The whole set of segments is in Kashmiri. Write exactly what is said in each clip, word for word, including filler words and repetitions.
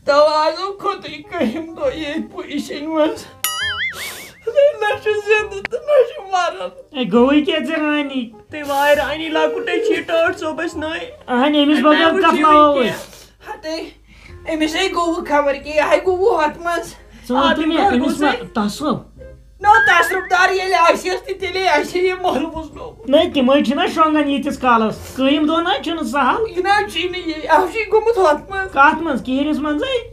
توازو کھوٚتُے کٔہِم دۄہ ییٚتھۍ پُزیشنہِ منٛز۔ نہ چھُ زِندٕ تہٕ نہ چھُ مَران۔ اے، گوٚوُے کیٛاہ ژےٚ رانی؟ تُہۍ واے رانی لۄکُٹے چھِ ٹٲٹھ صٲبَس نٔے۔ اہن، أمِس بغٲر کَتھ وٕچھِو لاوو نہٕ أسۍ؟ کینٛہہ۔ ہتے، أمِس ہے گوٚوُ خبر کیٛاہ، یہِ ہاے گوٚوُ ہۄتھ منٛز۔ ژٕ وَن تہٕ مےٚ، آدم أمِس ما گوٚو تَس گوٚو؟ نو تصرف دار ییٚلہِ آسہِ ہس تہٕ تیٚلے آسہِ یہِ مۄہلہٕ وُزنومُت۔ نہ، تِمے چھِنہ شۄنٛگان ییٖتِس کالس۔ کٲم دۄہ نہ چھُنہٕ سہل۔ یہِ نہ چھُے نہٕ یہِ، اَتھ چھُے گوٚمُت ہۄتھ منٛز۔ کَتھ منٛز؟ کِہرِس منٛزٕے؟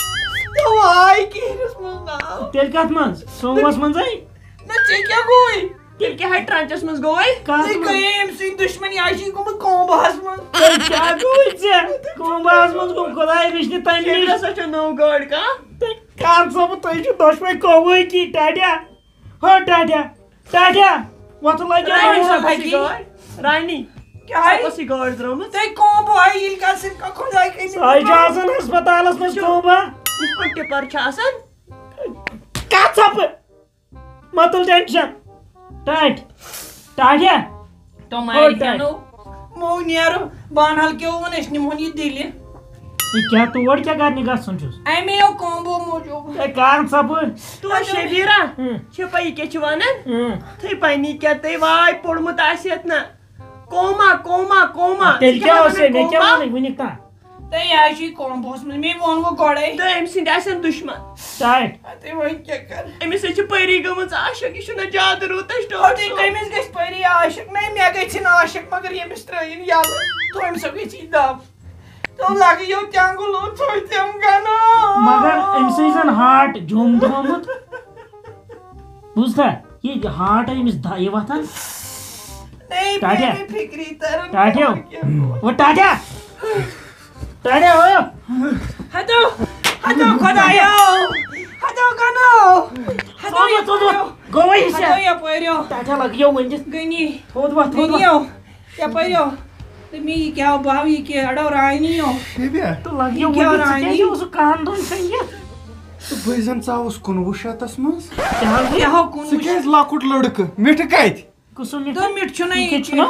تَوَے کِہرِس منٛز ناو۔ تیٚلہِ کَتھ منٛز؟ سوموَس منٛزٕے؟ نہ، ژےٚ کیٛاہ گوٚوُے؟ تیٚلہِ کیٛاہ ہے ٹرٛنچَس منٛز گوٚوُے؟ کَتھ ژےٚ منٛز؟ گٔیے أمۍ سٕنٛدۍ دُشمَن، یہِ آسہِ گوٚمُت کومباہَس منٛز۔ تیٚلہِ کیٛاہ گوٚوُے ژےٚ؟ کومباہَس منٛز گوٚو خۄداے رٔچھنہِ تَمہِ تیٚلہِ نِش۔ ہسا چھےٚ نٔو گٲڑۍ کانٛہہ۔ تہٕ کَر ژٕ بہٕ، تُہۍ چھِو دۄشوَے کومبٕے کی ٹاٹیا۔ ہو ٹاٹیا، ٹاٹیا، وۄتھُن لگہِ رانی نوٚو۔ صٲب، کۄس یہِ گٲڑۍ؟ رانی، کیٛاہ ہے؟ کۄس یہِ گٲڑۍ درٛٲمٕژ؟ تۄہہِ کومبو ہے ییٚلہِ کَس سۭتۍ کانٛہہ خۄداے کٔرِنۍ۔ سُہ ہے چھُ آسان ہسپتالس منٛز کومبا۔ یِتھ پٲٹھۍ ٹِپر چھُ آسان۔ کَتھ ژھۄپہٕ؟ مہ تُل ٹینشن۔ ٹاٹۍ، ٹاٹیا۔ تِم او آرِ ٹاٹۍ۔ کیٛاہ نوٚو؟ مو نیرو، بانہل کیو ووٚن أسۍ نِمہون یہِ دِلہِ۔ یہِ کیٛاہ تور کیٛاہ کرنہِ گژھُن چھُس؟ اَمے یو کومبو موٗجوٗب۔ ہے، کر ژھۄپہٕ۔ تو شبیرہ، ہُم۔ چھِ پَے یہِ کیٛاہ چھِ وَنان؟ ہُم۔ تھٔے پَنی کیٛاہ تٔمۍ واے پوٚرمُت آسہِ یَتھ نہ۔ کوما، کوما، کوما۔ تیٚلہِ ژٕ کیٛاہ کیٛاہ اوس وَنان ہے؟ مےٚ کیٛاہ کوما؟ ووٚنُے وُنیُک تام؟ تہٕ یہِ حظ چھُ یہِ کومبوہَس منٛز، مےٚ ووٚن وۄنۍ گۄڈَے۔ تہٕ أمۍ سٕنٛدۍ آسن دُشمَن۔ ٹاٹۍ۔ تہٕ وۄنۍ کیٛاہ کَرٕ؟ أمِس حظ چھِ پٔری گٔمٕژ عاشق، یہِ چھُنہ زیادٕ رُت اَسہِ ٹٲٹھ۔ تہٕ کٔمِس گژھِ پٔری عاشق؟ نہ، مےٚ گژھِ نہٕ عاشق، مگر ییٚمِس ترٛٲیِن یَلہٕ، تہٕ أمِس گژھِ یہِ دَب۔ تہٕ لَگہٕ یو تٮ۪نٛگُل اوس ژھوٚٹھ تِم گَنہٕ۔ مگر أمۍ سٕے زَن ہارٹ جوٚم درٛامُت۔ بوٗزتھا؟ یہِ ہارٹ أمِس دَ-، یہِ وۄتھان۔ نہ، ٹاٹیا۔ مےٚ فِکری تَران ٹاٹیو۔ خبر کیٛاہ گوٚو۔ او ٹاٹیا۔ ٹاٹیا، او۔ ہتو، ہتو خۄدایو۔ ہتو گنو۔ ہتو ژوٚٹ وۄتھ، ژوٚٹ وۄتھ۔ یپٲرۍ۔ گوٚوے حِصہٕ۔ ہتو یپٲرۍ۔ ٹاٹیا لگیو ؤنِتھ۔ گٔنی۔ تھوٚد وۄتھ، تھوٚد وۄتھ۔ گٔنیو۔ یپٲرۍ۔ تہٕ مےٚ یہِ کیٛاہ باو، یہِ کیٛاہ اڑو رانی یو۔ شبیہ۔ تہٕ لگیو یہِ کیٛاہ ؤنِتھ، ژٕ رانی؟ کیٛازِ اوسُکھ کانٛہہ دۄن شۄنٛگِتھ؟ تہٕ بہٕ زن ژاوُس کُنوُہ شیٚتس منٛز۔ کیٛاہ حظ؟ کیٛاہ ہو کُنوُہ ژٕ شیٚتھ؟ کیٛازِ لۄکُٹ لڑکہٕ؟ مِٹھٕ کتہِ؟ کُسُم مِٹھٕ؟ تہٕ مِٹھٕ چھُنہ یہِ یہِ کہِ چھُنہ۔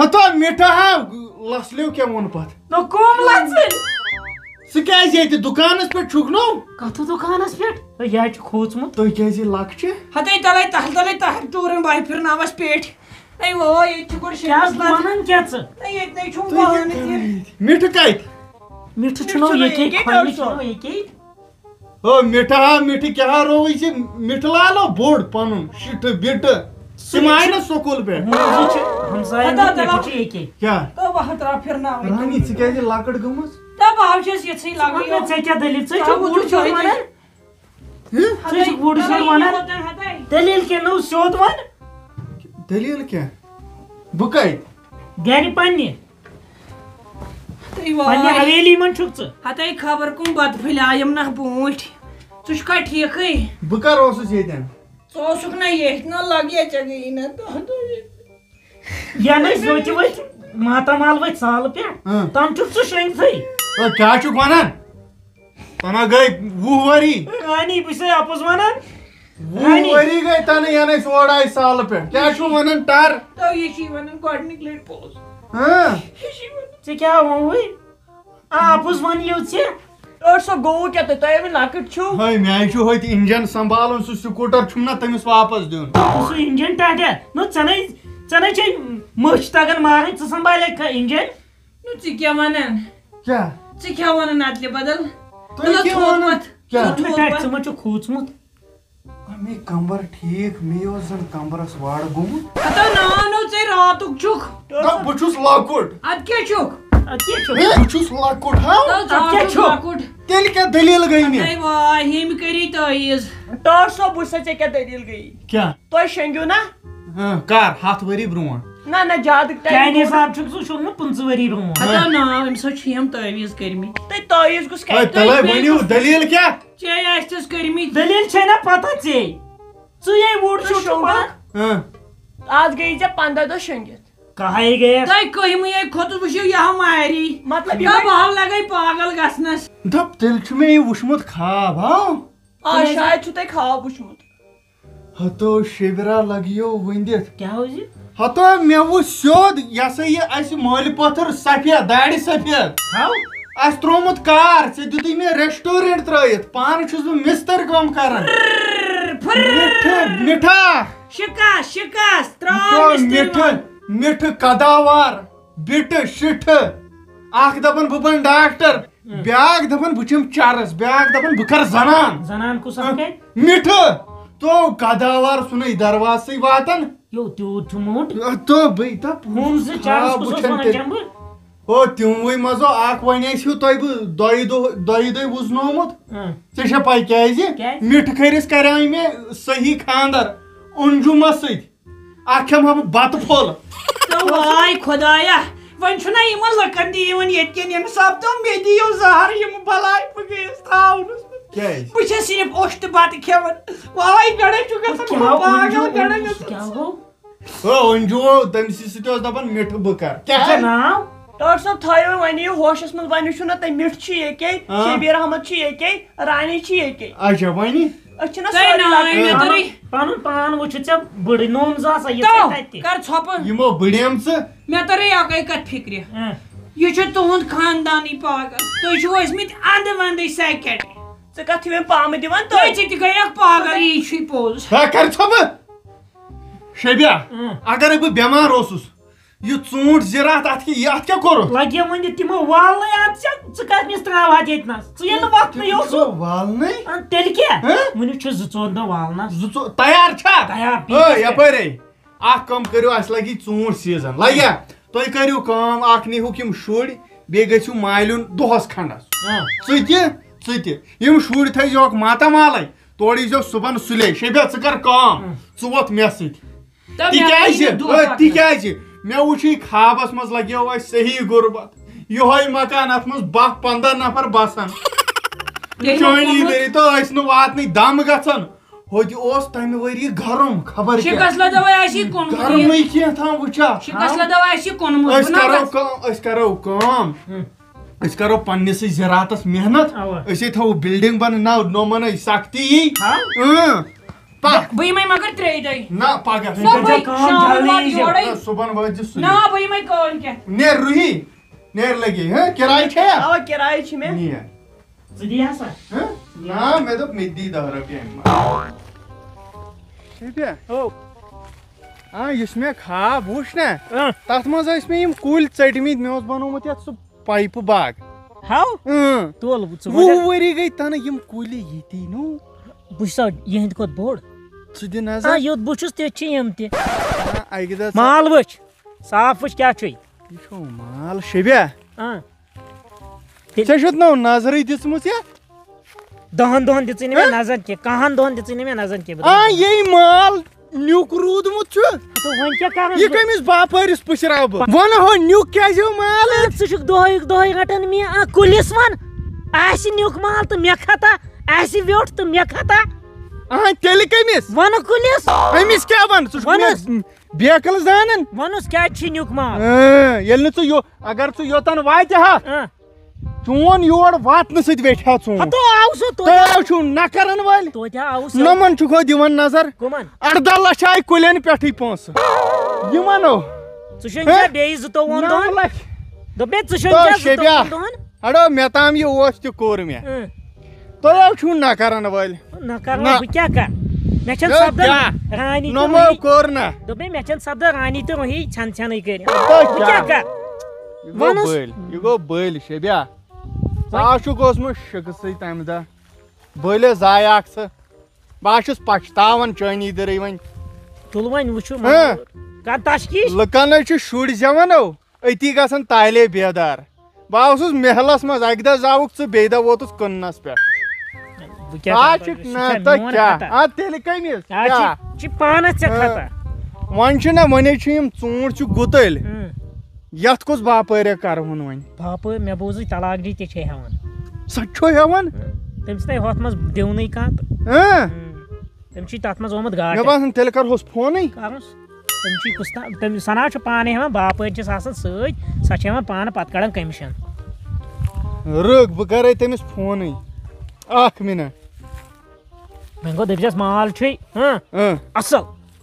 ہتو مِٹھٕ ہا، لژھ لیو کیٛاہ ووٚن پتہٕ؟ نہ کُم لژھ؟ ژٕ کیٛازِ ییٚتہِ دُکانس پٮ۪ٹھ چھُکھ نو؟ کتھ دُکانس پٮ۪ٹھ؟ ہے، یہِ حظ چھُ کھوٗژمُت۔ تُہۍ کیٛازِ یہِ لۄکچہِ؟ ہتے تلے تہل تلے تہر ٹوٗرن باے پھرناوس پیٹھ۔ اے وو، ییٚتہِ چھُ گۄڈٕ کیٛاہ شیٖنس ژٕ منٛز۔ ونان کیٛاہ ژٕ؟ اے ییٚتہِ نے چھُم تُہۍ کیٛاہ بہانہٕ کران تہِ۔ ییٚتہِ؟ مِٹھٕ کتہِ؟ مِٹھٕ چھُنو چھُنو ییٚکے، ییٚکے، خۄنہِ ڈاکٹر صٲب۔ چھُنو ییٚکے۔ او مِٹھٕ ہا، مِٹھٕ کیٛاہ ہا رووُے ژےٚ؟ مِٹھٕ لالو بوٚڑ پنُن شِٹھٕ بِٹہٕ۔ سُہ تِم آے چھُ نہ سکوٗل پٮ۪ٹھ؟ ہُم زٕ چھِ ہمساین ہُنٛد مِٹھٕ چھِ ییٚکے۔ کیٛاہ؟ تو بہٕ ہا ترٛاو پھِرناوٕنۍ۔ رانی، ژٕ کیٛازِ لۄکٕٹ گٔمٕژ؟ تو بہٕ ہا چھَس یِژھٕے لۄکٕٹ۔ ژٕ وَن مےٚ، ژےٚ کیٛاہ دٔلیٖل؟ ژٕ ہے چھُکھ وُچھ وُڈ چھُ شوٚٹ وَنان۔ ہہ؟ ژٕ ہے چھُکھ وُڈ شوٚٹ وَنان۔ ہَتَے۔ دٔلیٖل کیٛاہ نٔو سیوٚد وَن۔ دٔلیٖل کیٛاہ؟ بہٕ کَتہِ؟ گَرِ پنٛنہِ۔ ہَتَے پنٛنہِ واے۔ حویلی منٛز چھُکھ ژٕ۔ ہَتَے خبر کٕم بَتہٕ پھٔلۍ آیَم نہ برٛونٛٹھ۔ ژٕ چھُکھا ٹھیٖکھٕے؟ بہٕ کَر اوسُس ییٚتٮ۪ن؟ ژٕ اوسُکھ نہ ییٚتھۍ نہ لَگیا ژےٚ گٔیی نہ دۄہ دۄہ ییٚتہِ۔ یَنہٕ أسۍ ؤتھۍ ؤتھۍ ماتامال ؤتھۍ سالہٕ پٮ۪ٹھ، اۭں۔ تَنہٕ چھُکھ ژٕ شۄنٛگتھٕے۔ او، کیٛاہ چھُکھ وَنان؟ تَنہٕ گٔے وُہ ؤری۔ رانی، بہٕ چھُسے اَپُز وَنان۔ وُہ رانی۔ ؤری گٔے تَنہٕ یَنہٕ أسۍ اورٕ آے سالہٕ پٮ۪ٹھ۔ کیٛاہ چھُو وَنان ٹَر؟ تو یہِ چھِ وَنان گۄڈٕنِکۍ لَٹہِ پوٚز۔ ہاں۔ یہِ چھِ وَنان۔ ژےٚ کیٛاہ ووٚنوُے؟ آ، اَپُز وَن یوت ژےٚ۔ ٲٹھ سو گوٚوُ کیٛاہ تۄہہِ؟ تۄہہِ ہے وۄنۍ لۄکٕٹۍ چھِو۔ ہے، مےٚ ہے چھُ ہوٚتہِ اِنجَن سنٛبھالُن، سُہ سکوٗٹر چھُم نہ تٔمِس واپس دیُن۔ سُہ اِنجَن ٹاٹیا۔ نہ، ژےٚ نے، ژےٚ نے چھے مٔچھ تَگان مارٕنۍ، ژٕ سنٛبھالکھ کانٛہہ اِنجَن؟ نہ، ژٕ کیٛاہ وَنان؟ کیٛاہ؟ ژٕ کیٛاہ وَنان اَدلہِ بدل؟ تُہۍ تُلہٕ کیٛاہ تھوٚد وَنان؟ پَتھ، کیٛاہ؟ تُلہٕ تھوٚد پٮ۪ٹھٕ پَتھ۔ ژٕ ما چھُکھ کھوٗژمُت؟ اَمے کمبر ٹھیٖک، مےٚ اوس زن کمبرس وڑ گوٚمُت۔ ہتو ناو نو ژےٚ راتُک چھُکھ۔ نہ، بہٕ چھُس لۄکُٹ۔ ادٕ کیٛاہ چھُکھ؟ ادٕ کیٛاہ چھُکھ؟ بہٕ چھُس لۄکُٹ، ہا؟ تہٕ ادٕ کیٛاہ ژٕ چھُکھ؟ چھُکھ لۄکُٹ۔ تیٚلہِ کیٛاہ دٔلیٖل گٔے مےٚ؟ ہے واے، ییٚمۍ کٔری تٲیٖز۔ ٹاٹھ صٲب، وٕچھ سا ژےٚ کیٛاہ دٔلیٖل گٔیی۔ کیٛاہ؟ تۄہہِ شۄنٛگِو نا؟ ہاں، کر؟ ہتھ ؤری برونٛٹھ۔ نہ، نہ، زیادٕ ٹایم میٛانہِ گوٚو نہٕ۔ حساب چھُکھ ژٕ شۄنٛگمُت پٕنٛژٕ ؤری برونٛٹھ۔ ہتو ناو، أمِس حظ چھِ یِم تٲویٖز کٔرمٕتۍ۔ تہٕ تٲویٖز گوٚژھ ہے، کَتہِ؟ تیٚلے تٲویٖز ؤنِو، گوٚژھ دٔلیٖل کیٛاہ؟ ژےٚ آسہِ تس کٔرمٕتۍ۔ دٔلیٖل چھے نہ پتہ ژے۔ ژٕ یے وُڈ ژٕ شوٗٹ شوٗٹ چھُکھ وَنان۔ ہاں۔ آز گٔیی ژےٚ پنٛداہ دۄہ شۄنٛگِتھ۔ کہے گٔیَس؟ تۄہہِ کٔہمٕے ہے کھوٚتُس وٕچھِو یہِ ہا ماری۔ مطلب یہِ دَپ بہٕ ہا لگے پاگل گژھنس۔ دَپ تیٚلہِ چھُ مےٚ یہِ وٕچھمُت خواب، ہاں؟ آ، شاید چھُ تۄہہِ خواب وٕچھمُت۔ ہتو شبرا لگیو ؤنِتھ۔ کیٛاہ حظ یہِ؟ ہتو مےٚ وُچھ سیوٚد، یہِ ہسا یہِ اسہِ مٲلۍ پتھر سفید، دارِ سفید۔ ہاو؟ اَسہِ ترٛوومُت کار، ژےٚ دیُتُے مےٚ restaurant ترٛٲیِتھ، پانہٕ چھُس بہٕ مِستٔرۍ کٲم کران۔ پھر، پھر۔ مِٹھٕ، مِٹھا۔ شِکس، شِکس، ترٛاو ترٛوو مِستٔرۍ مِٹھٕ، وَن۔ مِٹھٕ قداوار، بِٹہٕ، شِٹھٕ۔ اکھ دَپان بہٕ بَنہٕ ڈاکٹر، اۭں۔ بیٛاکھ دَپان بہٕ چٮ۪مہٕ چرس، بیٛاکھ دَپان بہٕ کرٕ زنان۔ زنان کُس اکھ گٔے؟ مِٹھٕ۔ تو قداوار سُنے دروازسٕے واتان۔ یو تیوٗت چھُ موٚٹ۔ تو بہٕ تہ ہُم زٕ چرس کُس اوس وَنان چٮ۪مہٕ بہٕ؟ ہو، تِموٕے منٛزو اکھ وَنے چھُو تۄہہِ بہٕ دۄیہِ دۄہ، دۄیہِ دۄہہِ وُزنومُت۔ اۭں۔ ژےٚ چھےٚ پَے کیٛازِ؟ کیٛازِ؟ مِٹھٕ کھٔرِس کریٛاے مےٚ صحیح خانٛدر اُنجُمس سۭتۍ۔ اکھ کھٮ۪مہٕ ہا بہٕ بَتہٕ پھوٚل۔ تہٕ واے خۄدایا، وۄنۍ چھُنہ یِمن لُکن تہِ یِوان ییٚتہِ کٮ۪ن اِنصاف، تہٕ مےٚ دِیِو زہر یِم بلاے بہٕ گٔیَس تھاونس منٛز۔ کیٛازِ؟ بہٕ چھَس صرف اوٚش تہٕ بَتہٕ کھٮ۪وان۔ واے گڑے چھُ گژھان کیٛاہ بہٕ پاگل، اوٚنجو، گڑے اوٚنجو، گژھان۔ کیٛاہ گوٚو؟ او، وۄنۍ چھُ تٔمۍ سٕے سۭتۍ اوس دَپان مِٹھٕ بہٕ کَرٕ۔ کیٛاہ؟ ژےٚ ناو؟ ڈاکٹر صٲب، تھٲیِو وۄنۍ یہِ ہوشَس منٛز، وۄنۍ وٕچھِو نہ تُہۍ، مِٹھ چھُ ییٚکے، آ۔ شبیٖر احمد چھُ ییٚکے، رانی چھِ ییٚکے۔ اچھا، وۄنۍ؟ أسۍ چھِنہ تۄہہِ سٲری ناو لۄکٕٹۍ۔ مےٚ توٚرُے۔ پَنُن پان وٕچھِتھ ژےٚ بٕڑٕ نوٚم زٕ آسا یِتھَے تو، تَتہِ۔ کَر ژھۄپہٕ۔ یِمو بٕڑیمژٕ۔ مےٚ تٔرٕے اَکٕے کَتھ فِکرِ۔ اۭں۔ یہِ چھُ تُہُنٛد خاندانٕے پاگل۔ تُہۍ چھِو ٲسۍمٕتۍ اَندٕ وَندٕے سٮ۪کٮ۪ٹ۔ ژٕ کَتھ ہِوٮ۪ن پامہٕ دِوان تُہۍ؟ ہے، ژٕ تہِ گٔیَکھ پاگل، یی چھُے پوٚز۔ ہے، کَر ژھۄپہٕ۔ شبیہ، اۭں۔ اگرے بہٕ بٮ۪مار اوسُس، یہِ ژوٗنٛٹھ زِراعت، اَتھ کیٛاہ، یہِ، اَتھ کیٛاہ کوٚرُتھ؟ لگے وۄنۍ یہِ تِمو والنَے اَتھ، ژٕ، ژٕ کَتھ نِس ترٛاوہَتھ ییٚتہِ نَس؟ ژٕ ییٚلہِ نہٕ وۄتھنٕے اوسُکھ۔ ژٕ والنَے؟ اَدٕ تیٚلہِ کیٛاہ؟ ہہ؟ وٕنہِ چھُ زٕ ژور دۄہ والنَس۔ زٕ ژور، تیار چھا؟ تیار، ہے، پیٖنتِس پٮ۪ٹھ۔ یَپٲرۍ ہے۔ اَکھ کٲم کٔرِو، اَسہِ لَگہِ ژوٗنٛٹھ season۔ لَگیا؟ تُہۍ کٔرِو کٲم، اَکھ نیٖہُکھ یِم شُرۍ، بیٚیہِ گٔژھِو مالِیُن دۄہَس کھنٛڈَس۔ ہہ۔ ژٕ تہِ، ژٕ تہِ۔ یِم شُرۍ تھٲیزیوکھ ماتامالَے، تورٕ ییٖزیو صُبحن سُلے۔ شبیہ، ژٕ کَر کٲم، ہہ۔ ژٕ ووت مےٚ سۭتۍ۔ تہٕ مےٚ تِکیٛازِ؟ کٔرِو دۄہ اے، پَتہٕ۔ تِکیٛازِ؟ مےٚ وٕچھُے خوابَس منٛز لَگیو اَسہِ صحیح غُربت۔ یِہوٚے مکان، اَتھ منٛز باہ پنٛداہ نفر بَسان۔ تیٚلہِ چٲنی کُنوُہ۔ ذٔریعہٕ تہٕ ٲسۍ نہٕ واتنٕے دَم گژھان۔ ہوٚتہِ اوس تَمہِ ؤری گرم، خبر کیٛاہ۔ شِکَس لَدٲو اَسہِ یہِ کُنوُہ۔ گرمٕے کینٛہہ تام وٕچھا۔ شِکَس لَدٲو اَسہِ یہِ کُنوُہ۔ أسۍ بہٕ نہ کَرو گژھٕ۔ کٲم، أسۍ کَرو کٲم۔ ہُم۔ أسۍ کَرو پنٛنِسٕے زِراعتَس محنت۔ اَوا۔ أسے تھاوو building بَنٲوِتھ، نہ نوٚمَن سَختی یی۔ ہاں۔ اۭں۔ پَکھ۔ بہٕ یِمَے مگر ترٛیٚیہِ دۄہہِ۔ نہ، پَگاہ۔ صُبحٲے، کٔرۍزیو کٲم، شامَن جلدی واتہِ ییٖزیو۔ یورَے۔ نہ، صُبحن وٲتۍ زِ سُلہِ۔ نہ، بہٕ یِمَے کٲلۍ کٮ۪تھ۔ نیر رُہی، نیر لَگے۔ ہہ، کِراے چھےٚ؟ اَوا، کِراے چھِ مےٚ۔ نیر۔ ژٕ دِیہِ ہا سا؟ ہہ؟ نہ، مےٚ دوٚپ مےٚ تہِ دی دَہ رۄپیہِ اَمہِ منٛز۔ شیٖپیہ۔ او۔ آ، یُس مےٚ خواب وُچھ نہ، اۭں۔ تَتھ منٛز ٲسۍ مےٚ یِم کُلۍ ژٔٹمٕتۍ، مےٚ اوس بنوومُت یَتھ سُہ پایپہٕ باغ۔ ہاو؟ اۭں۔ تُل، ژٕ وُہ وَن۔ ؤری گٔے تَنہٕ یِم کُلۍ ییٚتی، نو۔ بہٕ چھُسا یِہِنٛدِ کھۄتہٕ بوٚڑ؟ ژٕ دِ نظر۔ آ، یُتھ بہٕ چھُس، تِتھ چھِ یِم تہِ۔ آ، اَکہِ دۄہ ژٕ مال وٕچھ، صاف وٕچھ، کیٛاہ چھُے؟ یہِ چھُ مال، شبیہ۔ آ۔ تیٚلہِ ژےٚ چھُتھ نہٕ نظرٕے دِژمٕژ یَتھ؟ دَہَن دۄہَن دِژٕے نہٕ مےٚ ہہ؟ نظر کینٛہہ، کَہَن دۄہَن دِژٕے نہٕ مےٚ نظر کینٛہہ، بہٕ آ، دَپہٕ۔ یہِ مال نیُک روٗدمُت چھُ۔ تہٕ وۄنۍ کیٛاہ کَرَس یہِ بہٕ؟ کٔمِس باپٲرِس پُشراو بہٕ؟ وَنہٕ ہو نیُک کیٛازِ ہیوٚو مال أمۍ؟ ژٕ چھُکھ دۄہَے دۄہَے رَٹان مےٚ، آ، کُلِس وَن۔ آسہِ نیُک مال تہٕ مےٚ کھَتہ، آسہِ ویوٚٹھ تہٕ مےٚ کھَتہ۔ آ، تیٚلہِ کٔمِس؟ وَنہٕ کُلِس۔ أمِس کیٛاہ وَنہٕ؟ ژٕ چھُکھ وَنُس۔ مےٚ بیکٕل زانان۔ وَنُس کیٛازِ چھِ نیُک مال؟ اۭں، ییٚلہِ نہٕ ژٕ یو-، اگر ژٕ یوٚتَن واتہِ ہا، اۭں۔ چون یور واتنہٕ سۭتۍ ویٹھِ ہا ژوٗنٛٹھ۔ ہتو آو سُہ، توتہِ تۄہہِ آو چھُو نہ کرن وٲلۍ۔ توتہِ آو سُہ۔ نۄمن چھُکھ ہو دِوان نظر۔ کٕمن؟ اردہ لچھ آیہِ کُلٮ۪ن پٮ۪ٹھٕے پونٛسہٕ۔ یِمن ہو۔ ژٕ چھُنہٕ ہہ؟ ژےٚ بیٚیہِ زٕتووُہن نو دۄہن؟ لچھ۔ دوٚپمے ژٕ چھُنہٕ تو ژےٚ شیبیا۔ زٕتووُہن دۄہن؟ اڑو، مےٚ تام یہِ اوس تہِ کوٚر مےٚ۔ اۭں۔ تۄہہِ ہو چھُو نہ کرن وٲلۍ۔ نہ کرن نہ۔ بہٕ کیٛاہ کرٕ؟ مےٚ چھَنہٕ ہے، سپدان کیٛاہ؟ رانی تہٕ نومو روحی۔ کوٚر نہ۔ دوٚپمے مےٚ چھَنہٕ سپدان رانی تہٕ روحی ژھٮ۪ن ژھٮ۪نٕے کٔرِتھ۔ تو بہٕ کیٛاہ کیٛاہ؟ کرٕ؟ یہِ گوٚو وَنُس۔ بٔلۍ، یہِ گوٚو بٔلۍ شیبیا۔ ژٕ آسُکھ اوسمُت شِکسٕے تَمہِ دۄہ۔ بٔلۍ ضایع اکھ ژٕ۔ بہٕ ہا چھُس پَشتاوان چٲنی دٔرٕے وۄنۍ۔ تُل وۄنۍ وٕچھِو، ہہ؟ مطلب، کانٛہہ تشکیٖش؟ لُکن حظ چھِ شُرۍ زٮ۪وان او، أتی گژھان تالے بیدار۔ بہٕ اوسُس محلس منٛز، اَکہِ دۄہ زاوُکھ ژٕ، بیٚیہِ دۄہ ووتُس کٕننس پٮ۪ٹھ۔ بہٕ کیٛاہ آ، کرٕ چھُکھ پتہٕ؟ سُہ نہ چھا تہٕ میون کیٛاہ؟ خطا؟ آ، تیٚلہِ کٔمِس؟ آ، کیٛاہ؟ چھِ، چھِ پانس ژےٚ ہہ۔ خطا۔ وۄنۍ چھُنہ، وۄنۍ چھِ یِم ژوٗنٛٹھۍ چھِ گُتٕلۍ۔ اۭں۔ یتھ کُس باپٲریا کرٕ ہون وۄنۍ؟ باپٲرۍ، مےٚ بوٗزٕے طلاق جی تہِ چھے ہٮ۪وان۔ سۄ تہِ چھو ہٮ۪وان؟ تٔمِس نے ہۄتھ منٛز دِونٕے کانٛہہ تہٕ۔ اۭں۔ اۭں۔ تٔمِس چھُے تتھ منٛز آمُت گاٹہٕ۔ مےٚ باسان تیٚلہِ کرہوس فونٕے۔ کرُس۔ تٔمِس چھُے کُس تام، تٔمِس، سۄ نہ حظ چھِ پانہٕ ہٮ۪وان، باپٲرۍ چھِس آسان سۭتۍ، سۄ چھِ ہٮ۪وان پانہٕ پتہٕ کڑان کٔمِشن۔ رُک، بہٕ کرے تٔمِس فونٕے۔ اکھ منٹ۔ وۄنۍ گوٚو دٔپزٮ۪س مال چھُے، ہاں، اۭں۔ اصل۔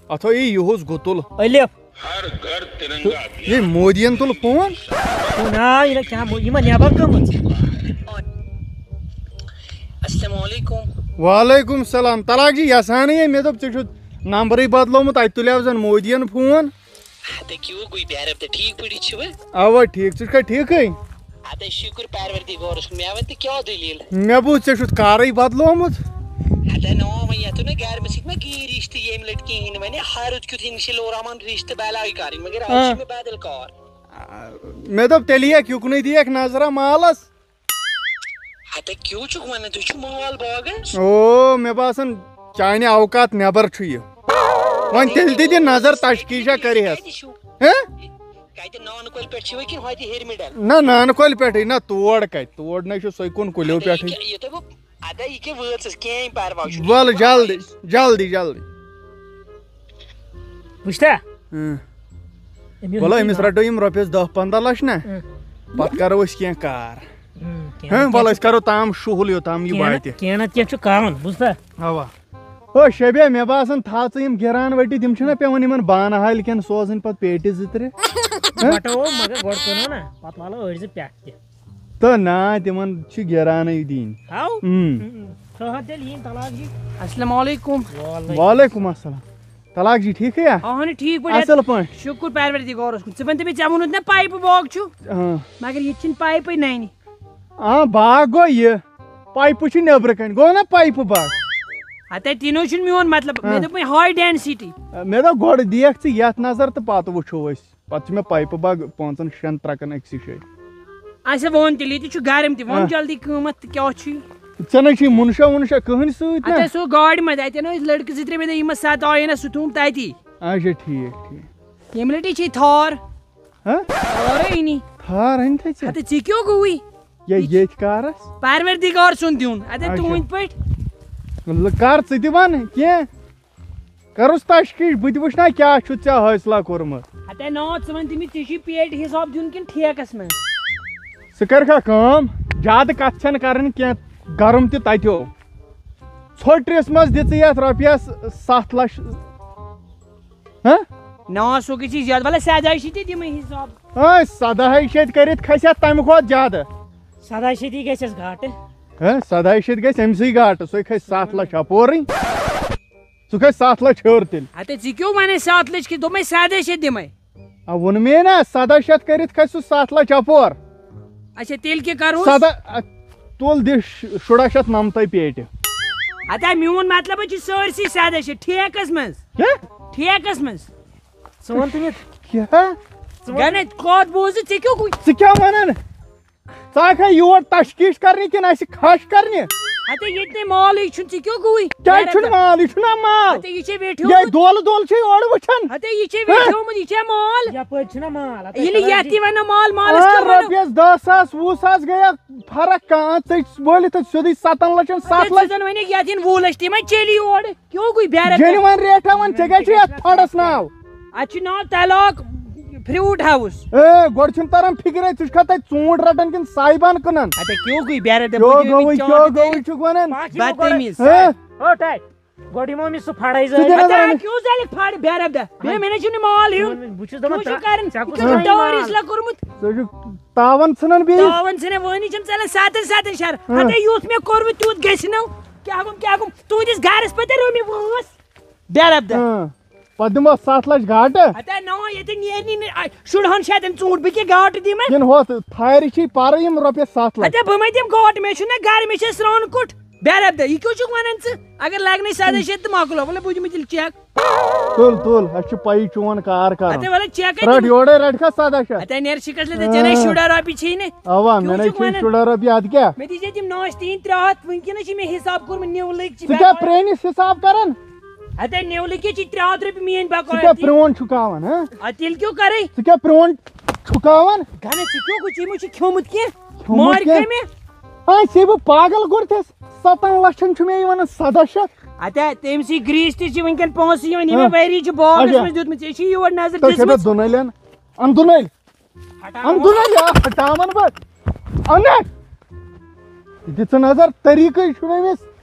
اتھ ہو یی یُہُس گُتُل۔ الف۔ ہر گھر ترنگا ابھیان۔ یہِ مودیَن تُل فون۔ او نا، یہِ نہ کیٛاہ مو-، یہِ ما نٮ۪بر گٔمٕژ؟ السلام علیکم۔ وعلیکم السلام۔ طلاق جی، یژھانٕے ہے، مےٚ دوٚپ ژےٚ چھُتھ نمبرٕے بدلومُت، اَتہِ تُلیو زَن مودیَن فون۔ ہتہٕ کیٛاہ گوٚو، بیرب تہٕ ٹھیٖک پٲٹھی چھِوٕ؟ اَوا ٹھیٖک، ژٕ چھُکھا ٹھیٖکٕے؟ ہتہٕ شُکُر پروردگارس کُن، مےٚ وَن تہٕ کیٛاہ دٔلیٖل؟ مےٚ بوٗز ژےٚ چھُتھ کارٕے بدلومُت۔ ہتہٕ نو، وۄنۍ یَتھ نہٕ گرِ مےٚ سۭتۍ ما گٔیی رِشتہٕ ییٚمہِ لٹہِ کِہیٖنۍ، وۄنۍ ہرُد کیُتھ أمِس چھِ لورا من رِشتہٕ بلاے کَرٕنۍ، مگر آز آ۔ چھِ مےٚ بدل کار۔ مےٚ دوٚپ تیٚلہِ یِیَکھ یُکنُے دِیَکھ نظرا مالس۔ ہتہ کیوں چھُکھ ونان، تُہۍ چھِو مال باغس؟ او، مےٚ باسان، چانہِ اوقات نٮ۪بر چھُ یہِ۔ وۄنۍ تیٚلہِ تہِ دِ نظر، تشخیٖصا کرِ ہٮ۪س۔ کتہِ چھِو؟ ہہ؟ کتہِ نانہٕ کۄلہِ پٮ۪ٹھ چھِوٕ کِنہٕ ہوتہِ ہیٚرمہِ ڈل؟ نہ، نانہٕ کۄلہِ پٮ۪ٹھٕے، نہ تور کتہِ، تور نَے چھُ سۄے کُن کُلیو اَدٕ یہِ پٮ۪ٹھٕے۔ کیٛاہ، یہِ تۄہہِ بہٕ، اَدٕ یہِ کیٛاہ وٲژٕس، کِہیٖنۍ پرواے چھُنہٕ۔ ولہٕ جلدی، جلدی، جلدی۔ وٕچھتا؟ اۭں۔ أمِس وَلہٕ، چھُنہٕ أمِس ناو۔ رَٹو یِم رۄپیَس دَہ پنٛداہ لَچھ نہ، اۭں۔ پَتہٕ کَرو أسۍ کینٛہہ کار۔ اۭں، کینٛہہ ہہ، نہ وَلہٕ، کینٛہہ أسۍ کَرو تام شُہُل یوٚتام یہِ کینٛہہ نہ، واتہِ۔ کینٛہہ نہ کینٛہہ چھُ کَرُن، بوٗزتھا؟ اَوا۔ او شبے، مےٚ باسان، تھاو ژٕ یِم گِران ؤٹِتھ، یِم چھِنہ پٮ۪وان یِمَن بانہٕ ہالہِ کٮ۪ن سوزٕنۍ پَتہٕ پیٹہِ زٕ ترٛےٚ۔ ہہ؟ وَٹو، مگر گۄڈٕ کٕنو نہ، پَتہٕ والو أڑۍ زٕ پٮ۪ٹھ تہِ۔ تہٕ نا، تِمن چھِ گِرانٕے دِنۍ۔ ہاو؟ اۭں۔ اۭں، اۭں۔ تھٲو حظ تیٚلہِ یِنۍ طلاق جی۔ السلام علیکم۔ وعلیکم۔ وعلیکم السلام۔ طلاق جی، ٹھیٖکھٕے ہا؟ اہن، ٹھیٖک پٲٹھۍ۔ اَصٕل پٲٹھۍ۔ شُکُر پروردگارس کُن۔ ژٕ وَن تہٕ مےٚ، ژےٚ ووٚنُتھ نا پایپہٕ باغ چھُ؟ اۭں۔ مگر یہِ تہِ چھِنہٕ پایپٕے نَنہِ۔ آ، باغ گوٚو یہِ۔ پایپہٕ چھِ نیٚبرٕ کَنہِ۔ گوٚو نا پایپہٕ باغ؟ ہتے، تی نہٕ حظ چھُنہٕ میون مطلب۔ مےٚ ہاں۔ دوٚپ وۄنۍ ہاے ڈینسٹی۔ مےٚ دوٚپ گۄڈٕ دِیَکھ ژٕ یَتھ نظر تہٕ پَتہٕ وٕچھو أسۍ۔ پتہٕ چھُ مےٚ پایپہٕ باغ پانٛژن شٮ۪ن ٹرکن أکسٕے جایہِ۔ اچھا، وۄن تیٚلہِ، ییٚتہِ چھُ گرم تہِ، وۄن آ۔ جلدی قۭمتھ تہٕ کیٛاہ چھُے؟ ژےٚ نَے چھُے مُنشا وُنشا کٕہٕنۍ سۭتۍ نا؟ اَتہِ ٲسۍ سُہ گاڑِ منٛز، اَتہِ ٲسۍ لٔڑکہٕ زٕ ترٛےٚ، مےٚ دوٚپ یِمن ساتہٕ آیے نہ، سُہ تھوٚوُم تَتی۔ اچھا، ٹھیٖک، ٹھیٖک۔ ییٚمہِ لٹہِ چھے تھار۔ ہہ؟ تھارے نی۔ تھار أنۍ تھے ژےٚ؟ ہتہٕ ژےٚ کیٛاہ گوٚوُے؟ یے ییٚتھۍ کارس؟ پروردگار سُنٛد دیُن۔ اَتہِ اچھا۔ تُہنٛدۍ پٲٹھۍ۔ مطلب، کر ژٕ تہِ وَن کینٛہہ۔ کَرُس تشخیٖص، بہٕ تہِ وٕچھنا کیٛاہ چھُتھ ژےٚ حٲصلہ کوٚرمُت۔ ہتے نا، ژٕ وَن تٔمِس، ژےٚ چھُے پیٹہِ حساب دیُن کِنہٕ ٹھیکَس منٛز؟ ژٕ کَرکھا کٲم، زیادٕ کَتھ چھَنہٕ کَرٕنۍ کینٛہہ، گرم تہِ تَتیو۔ ژھوٚٹرِس منٛز دِ ژٕ یَتھ رۄپیَس ستھ لَچھ۔ ہہ؟ نا، سُہ گژھی زیادٕ، وَلہٕ سَداہ شیٚتھ تہِ دِمَے حساب۔ ہہ، سَداہَے شیٚتھ کٔرِتھ کھسہِ اَتھ تَمہِ کھۄتہٕ زیادٕ۔ سَداہ شیٚتھ یی گژھٮ۪س گاٹہٕ۔ ہہ، سَداہَے شیٚتھ گژھِ أمۍ سٕے گاٹہٕ، سُے کھسہِ ستھ لَچھ اَپورٕے۔ سُہ کھسہِ ستھ لَچھ ہیوٚر تیٚلہِ۔ ہتے ژٕ کیٛاہ وَنان ستھ لَچھ کہِ، دوٚپمَے سَداہ شیٚتھ دِمَے۔ آ، ووٚن مے نا، سَداہ شیٚتھ کٔرِتھ کھسہِ سُہ ستھ لَچھ اَپور۔ اچھا، تیٚلہِ کیٛاہ کَرہوس؟ سَداہ، آ، تُل دِ ش-، شُراہ شیٚتھ نَمتَے پیٹہِ۔ ہتے میون مطلب چھُ سٲرسٕے سَداہ شیٚتھ ٹھیکَس منٛز۔ کیٛاہ؟ ٹھیکَس منٛز۔ ژٕ وَن تٔمِس۔ کیٛاہ؟ ژٕ وَن۔ گَنے کَتھ بوزٕ، ژےٚ کیٛاہ گوٚو؟ ژٕ کیٛاہ وَنان؟ ژٕ آکھا یور تشخیٖص کرنہِ کِنہٕ اَسہِ کھش کرنہِ؟ ہتے ییٚتہِ نے مالٕے چھُنہٕ، ژےٚ کیٛاہ گوٚوُے؟ کیٛازِ چھُنہٕ مال؟ یہِ چھُنہ مال۔ ہتے یہِ چھے ویٹھیومُت۔ یے دولہٕ دولہٕ چھے اورٕ وٕچھان۔ ہتے یہِ چھے ہہ؟ ویٹھیومُت، یہِ چھے مال۔ یپٲرۍ چھُنہ مال، اَتھ ییٚلہِ چھُنہ یتھ تہِ ونو مال، مالس آ، کیٛاہ ونو؟ رۄپیس دہ ساس، وُہ ساس گٔیہ فرق کانٛہہ، ژےٚ وٲلِتھ تہٕ سیوٚدُے ستن لچھن، ستھ ہتے لچھ۔ ژٕ زن ونکھ یتھ یِن وُہ لچھ، تِمے چلی اورٕ۔ کیوں گوٚو بے ربطہ؟ جینوَن ریٹھا وَن، ژےٚ کیٛاہ چھُ یَتھ پھڑَس ناو؟ اَتھ چھُ ناو طلاق فروٹ ہاوُس۔ اے، گۄڈٕ چھُنہٕ تَران فِکرے، ژٕ چھُکھا تَتہِ ژوٗنٛٹھۍ رَٹان کِنہٕ سایبان کٕنان؟ اَدٕ کیوں گوٚو بے ربطہ؟ کیوں بہٕ دِمہٕ گوٚوُے، چاے کیوں تہِ۔ گوٚوُے چھُکھ وَنان؟ بدتمیٖز۔ ہے؟ ہو، ٹاے۔ گۄڈٕ یِمو أمِس سُہ پھڑے زٲلِتھ۔ ژٕ دِ نظر اَدٕ أمِس۔ کیوں زٲلِتھ پھڑ بے ربطہ؟ بے، مےٚ نَے چھُنہٕ مال ہیوٚن۔ بہٕ چھُس دَپان، کیوں چھُکھ ژٕ، کَران؟ ژےٚ کُس ژٕ چھُکھ ٹٲرۍ اِسلا کوٚرمُت؟ ژٕ چھُکھ تاوَن ژھٕنان بیٚیہِ؟ تاوَن ژھٕنان وٲنی چھَم ژَلان سَتَن سَتَن شَہر۔ ہاں۔ ہَتے یُتھ مےٚ کوٚرمُت تیوٗت گژھِ نہٕ۔ کیٛاہ گوٚم، کیٛاہ گوٚم؟ تُہٕنٛدِس گَرَس پٮ۪ٹھ تہِ رٲو مےٚ وٲنٛس۔ بے ربطہ۔ ہاں۔ پَتہٕ دِمو ستھ لَچھ گاٹہٕ۔ ہَتے نہ، ییٚتہِ نیرِ نہٕ، آ، شُرہَن شیٚتَن ژوٗنٛٹھۍ، بہٕ کیٛاہ گاٹہٕ دِمہٕ؟ کِنہٕ ہۄتھ تھارِ چھِی پَرٕ یِم رۄپیَس ستھ لَچھ؟ ہَتے بہٕ ما دِمہٕ گاٹہٕ، مےٚ چھُنہ گَرٕ، مےٚ چھِ سرٛان کُٹھ۔ بے ربطہ، یہِ کیٛاہ چھُکھ وَنان ژٕ؟ اگر لَگنے سَداہ شیٚتھ تہٕ مۄکلو، وَلہٕ بہٕ دِمہٕ تیٚلہِ چیک۔ تُل، تُل، اَسہِ چھِ پَیی چون کار کَرُن۔ ہَتے وَلہٕ چیکَے رَٹ دِمہٕ۔ یورَے رَٹکھا سَداہ شیٚتھ؟ ہَتے نیرِ شِکَس لَتہِ، ژےٚ نَے ہاں۔ شُراہ رۄپیہِ چھی نہٕ۔ اَوا، کیوں مےٚ نَے چھُکھ چھِی وَنان؟ شُراہ رۄپیہِ، اَدٕ کیٛاہ؟ مےٚ دیٖزِ تِم نوش تین ترٛےٚ ہَتھ، وٕنکیٚنَس چھِ مےٚ حِساب کوٚرمُت نیوٗ لٔکۍ چھِ ژٕ کیٛاہ بیٚہوان۔ پرٛٲنِس حِساب کَران؟ ہَتے نیوٗ لٔکۍ چھِ ترٛےٚ ہَتھ رۄپیہِ میٛٲنۍ ژٕ بقایا کیٛاہ تہِ۔ پرٛون چھُکاوان، ہاں؟ اَدٕ تیٚلہِ کیٛاہ کَرَے؟ ژٕ کیٛاہ پرٛون چھُکاوان؟ گَنہ ژٕ کیٛاہ گوٚو، ژےٚ مہ چھُ کھیوٚمُت کینٛہہ؟ کھیوٚمُت مارِ کینٛہہ؟ کَمہِ؟ ہاں، ژےٚ بہٕ پاگل کوٚرتھَس، ستَن لَچھَن چھُ مےٚ یِوان سَداہ شیٚتھ۔ ہَتے تٔمۍ سٕے گرٛیٖسۍ تہِ چھِ وٕنکیٚن پونٛسہٕ یِوان، یِم مےٚ ہاں۔ ؤری چھِ باغَس اچھا۔ منٛز دیُتمُت، ژےٚ چھِ یور نظر تۄہہِ چھےٚ مےٚ دِژمٕژ۔ دُنٲلٮ۪ن؟ اَن دُنٲلۍ۔ ہٹاو۔ اَن دُنٲلۍ، آ، ہٹاوَن بہٕ۔ اَن۔ یہِ دِ ژٕ نظر، طریٖقٕے چھُنہٕ أمِس۔